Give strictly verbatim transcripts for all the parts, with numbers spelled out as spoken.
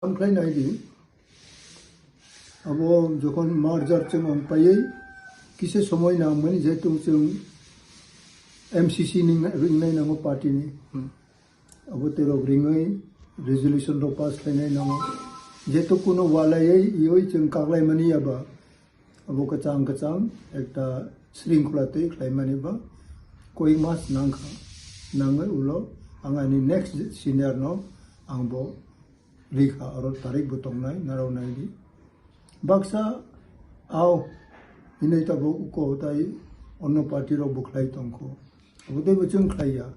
Ang khlai nai di. Abo jokhon merger chwng ang paiwi kisa somoi nangmani, jehetu chwng M C C ni ringnai nango party ni. Hmm. Abo terok ringwi resolution rok pass khlainai nango. Jehetu kuno walaiwi iwi chwng kaklaimani yaba. Abo kwchang kwchang ekta sringkhola twi khlaimani ba koi mas nangkha. Nangwi ulo ang ani next senior no ang bo rikha, aro tarik bo tongnai, narao nai di. Baksa ao hinwi tabuk uko tai onno party rok bo khlai tongkho. Abo tei bo chwng khlaiya.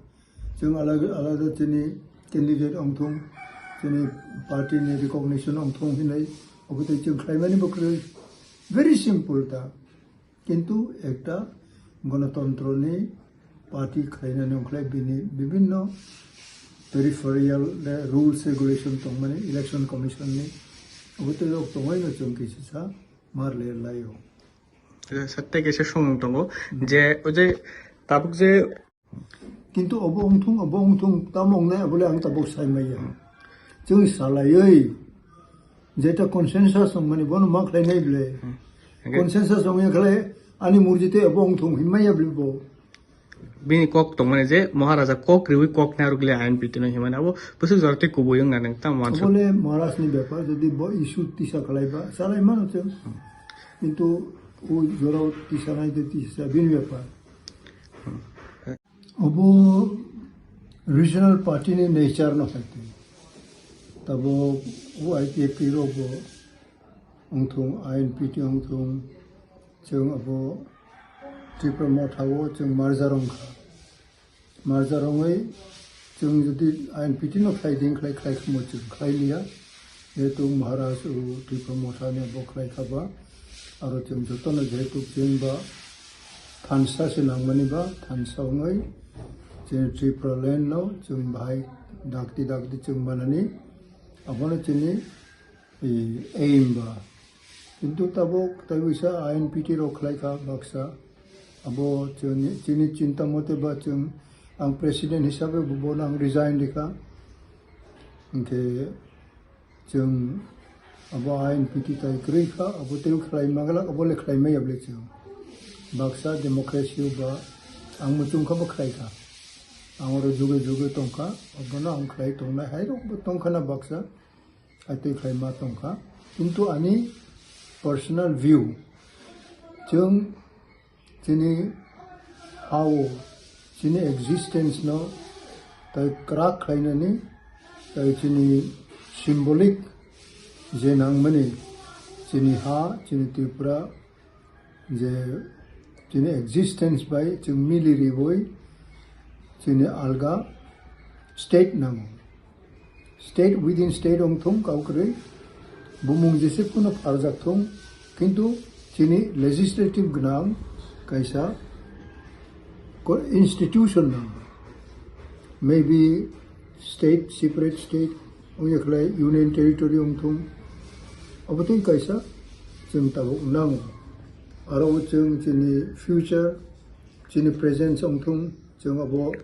Chwng alada, alada chini candidate ongthung, chini party ni recognition ongthung hinwi abo tei chwng khlaimani bo kwrwi. Very simple ta. Kintu ekta gonotontro ni party khlainani ongkhlai bini bibinno peripheral le rules regulation tongmani election commission ni abo tei rok tongwi no chwng kisa sa mar le laio. Satte kaisa somung tongo je o je tabuk je Kintu obo wngthung, obo wngthung, tamo wngnai, abole ang tabuk sai maya. Chwng salaiwi, jeta consensus wngmani, bono ma khlainai ble. Hmm. Consensus wngya khlai, ani murjite obo wngthung, hinmaya ble bo. Bini kok tongmani je, Maharaja kok riwi kok narwk le I N P T no hinmani, abo bwswk jora tei kubui wngna nang tamo wansuk. Abole Maharaj ni bepar, jodi bo issue tisa khlaiba, salai mano chwng. Kintu o jora tisa nai de tisa, bini bepar. Obo regional party ni nature no hai twi. Tabo o I P F T rok bo wngthung, I N P T wngthung, chwng abo Tipra Motha o chwng merger wngkha. Merger wngwi chwng jodi I N P T no khlai di, khlai, khlai khamo chwng khlai liya. Jehetu Maharaj o Tipra Motha ni bo khlai kha ba, aro chwng jotono jehetu chwng ba thansa se nangmani ba, thansa wngwi chini Tripura land no chwng bahai dakti dakti chwng manani, abono chini, eh, aim ba. Kintu tabuk tai wisa I N P T rok khlai kha baksa, abo chini, chini chinta mote ba chwng, ang president hisabe bo, bono ang resign rikha. Hwnkhe Chwng abo I N P T tai kwrwi kha, abo teibo khlai maglak, abo le khlai maya ble chwng. Baksa democracy o ba ang muchung kha bo khlai kha. Ang oro juge juge tong kha, abono ang khlai tongnai hai rok bo tong kha na baksa, hai tei khlai ma tong kha. Kintu ani personal view, chwng chini ha-o, chini existence no tai kwrak khlainani, tai chini symbolic je nangmani, chini ha, chini Tripura, je chini existence bai chwng mili riwi chini alga state nango. State within state wngthung kau kwrwi, bumung jese phano pharjak thung, kintu chini legislative gwnang kaisa ko-, institution nang, maybe state, separate state, wngya khlai union territory wngthung, abo tei kaisa chwng tabuk nango. Aro chwng chini future, chini present wngthung, chwng abo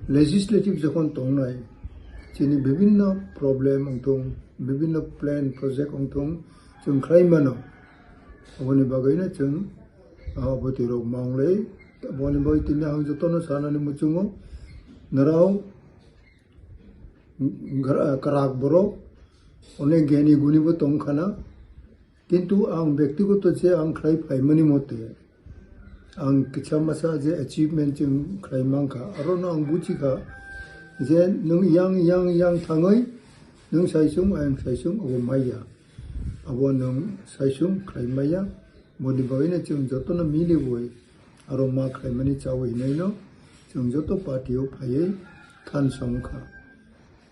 legislative jokhon tongnai, chini bibinno problem wngthung, bibinno plan project wngthung, chwng khlai mano. Aboni bagwino chwng, ah, bwtwi rok manglai. Aboni bagwi tini ang jotono sanani muchungo, norok gra-, kwrak borok, onek geni guni bo tong khana. Kintu ang bektigoto je ang khlai phaimani mote, ang kisa masa je achievement chwng khlai mankha, arono ang buchikha je nwng yang, yang, yang thangwi nwng saisung, ayang saisung, abo maya. Abo nwng saisung khlai maya, boni bagwino chwng jotono miliwi aro ma khlaimani chawi hinaino chwng joto party o phaiwi thansa wngkha.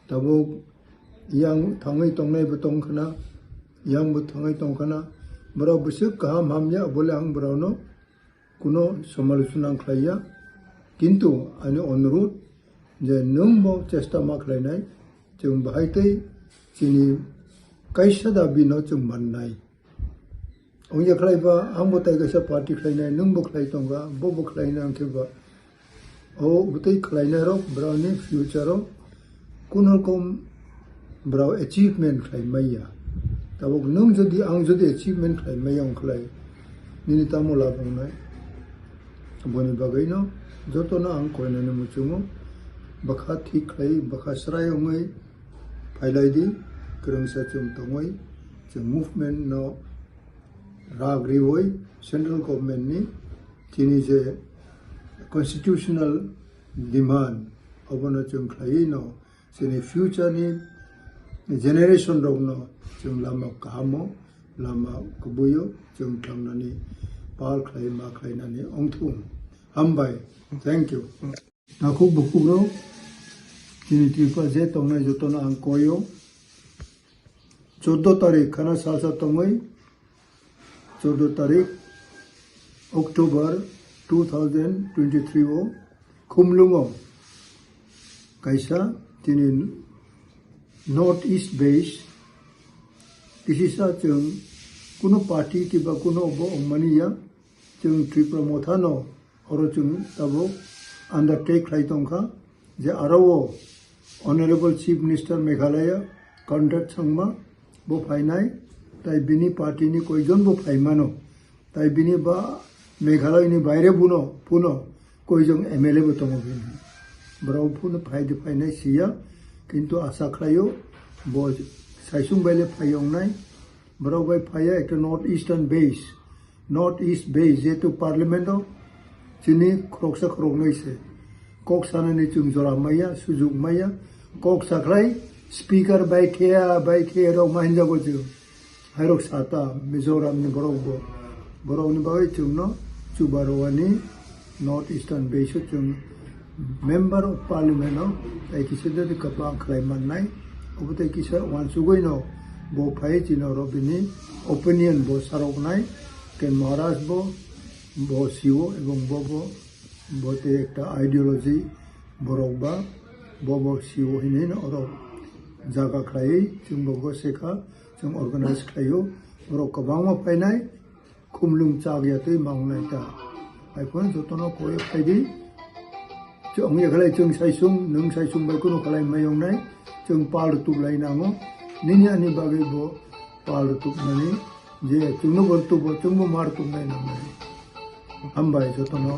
Tabuk yang thangwi tongnai bo tong khna, yang bo thangwi tong khna, borok bwswk kaham hamya, abole ang borokno kuno samalochona khlaiya. Kintu ani onurudh je nwng bo chesta ma khlainai, chwng bahai tei chini kaisa dabi no chwng mannai. Wngya khlai ba, ang bo tai kaisa party khlainai, nwng bo khlai tongkha, bo bo khlainai, ang khe ba. O bwtwi khlainai rok, borokni future o kun rokom Borok achievement khlai maya. Tabuk nwng jodi, ang jodi achievement khlai maya wngkhlai, nini tamo lab wngnai? Boni bagwino jotono ang koinani muchungo, bwkha thik khlai, bwkha srai wngwi phailai di, kwrwngsa chwng tongwi, chwng movement no rak riwi central government ni chini je constitutional demand, obono chwng khlaiwi no chini future ni generation rokno chwng lama kahamo, lama kubuio chwng thangnani pal khlai ma khlainani ongthung. Hambai. Thank you. Takhuk bukhuk rok, chini Tripura je tongnai jotono ang koio. Chordo tarik khana salsa tongwi, chordo tarik October two thousand twenty-three o Khumlungo kaisa tini North East base kisisa chwng kuno party kiba kuno obo ongmani ya, chwng Tripura Motha no oro chwng tabuk undertake khlai tongkha je aro o Honorable Chief Minister Meghalaya Conrad Sangma bo phainai, tai bini party ni koijon bo phaimano, tai bini ba Meghalaya ni baire buno, puno koijon M L A bo tongo bini. Borok phunu phai de phainai siya, kintu asa khlaio bo saisung bai le phai wngnai. Borok bai phaiya ekta North Eastern base, North East base, jehetu parliament o chini khoroksa khoroknwi se. Kok sanani chwng jora maya, sujuk maya, kok sakhlai speaker bai kheya, bai kheya rok ma hinjago chwng. Hairok sata Mizoram ni borok bo, borok ni bagwi chwngno chubarowani North Eastern base o chwng member of parliament o tai kisa de kwbang khlai mannai. Obo tai kisa wansugwi no bo phai chini oro bini opinion bo saroknai. Ken Maharaj bo, bo siwo ebong bo, bo, bo te ekta ideology borok ba bo, bo siwo hinwi no oro jaga khlaiwi chwng bo, bo sekha chwng organize khlaio. Borok kwbangma phainai. Khumlung chak ya tei ma wngnai ta. Hai phano jotono koi phaidi. Chwng ya khlai chwng saisung, nwng saisung bai kuno khlai mai wngnai. Chwng pal rwtup lai nango. Nini ani bagwi bo pal rwtup nani. Je chwngno bo rwtup bo, chwngbo ma rwtup nai nangnai. Hambai jotono.